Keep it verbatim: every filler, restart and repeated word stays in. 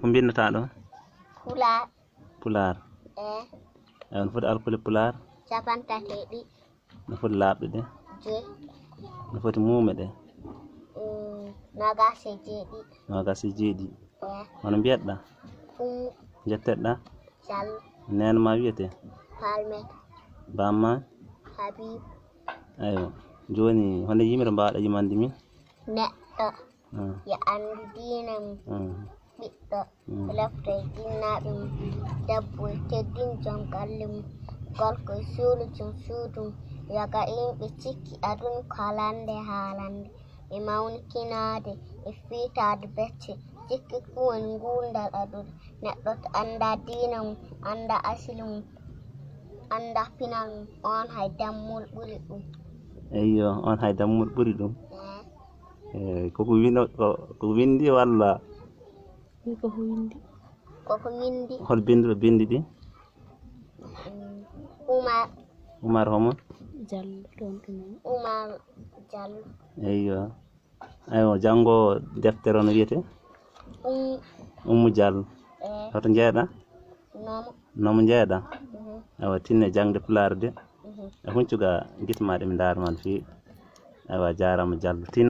Ko mbinndataa ɗo? Pulaar. Pulaar. E. Eyi, no foti alkule pulaar? Capantati e ɗiɗi. No foti laaɓɗe ɗe? Joy. No foti muume ɗe? Mm, nogas e jeeɗiɗi. Nogas e jeeɗiɗi. E. Hono mbiyeɗa? Ummu. Njetteɗa? Jallo. Neene ma wiyete? Palmeta. Bamma? Habib. Eyi. Jooni, honde yimre mbaɗa yimande min? Neɗɗo. Mm, Yo anndu diina mum. Mm. Ɓiɗɗo. Mm. Lefto e jinnaaɓe mum. Debbo e teddin joom galle mum. Gorko e suulo joom suudu mum. Yoga yimɓe cikki aduna ko halande haalande. E mawnikinaade e fiitaade becce. Cikki ko woni nguurndal aduna. Neɗɗo to annda diina mum, annda asili mum, annda pinal mum, on hay dammol ɓuri ɗum. Eyyo, on hay dammol ɓuri ɗum. Eh, Eh, koko wino, ko, ko windi walla? Wi ko ko windi. Koko windi. Hol binduɗo bindi ɗi? Mm, Umar. Umar homo? Jallo toon to men. Umar Jallo. Eyyo. Aywa, janngo deftere on wiyete? Um, Ummu Diallo. eh, Hoto njeeɗa? Nomo. Nomo njeeɗa? Mhm. Awa, tinne jangde pulaar de. Mhm. E huncuga gitmaɗe mi ndaar man fii. Aywa, jaarama Diallo. Tin